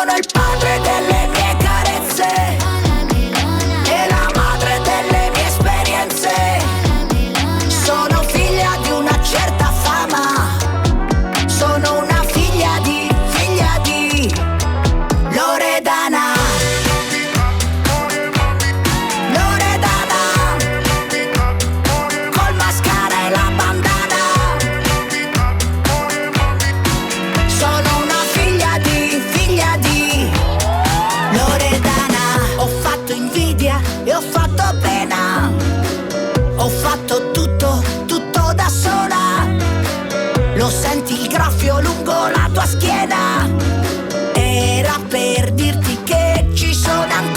Sono il padre delle mie carezze e la madre delle mie esperienze. Sono figlia di una certa fama. Sono una figlia di Loredana. Loredana. Col mascara e la bandana. Sono una figlia di Loredana. Ho fatto invidia e ho fatto pena. Ho fatto tutto, tutto da sola. Lo senti il graffio lungo la tua schiena. Era per dirti che ci sono ancora.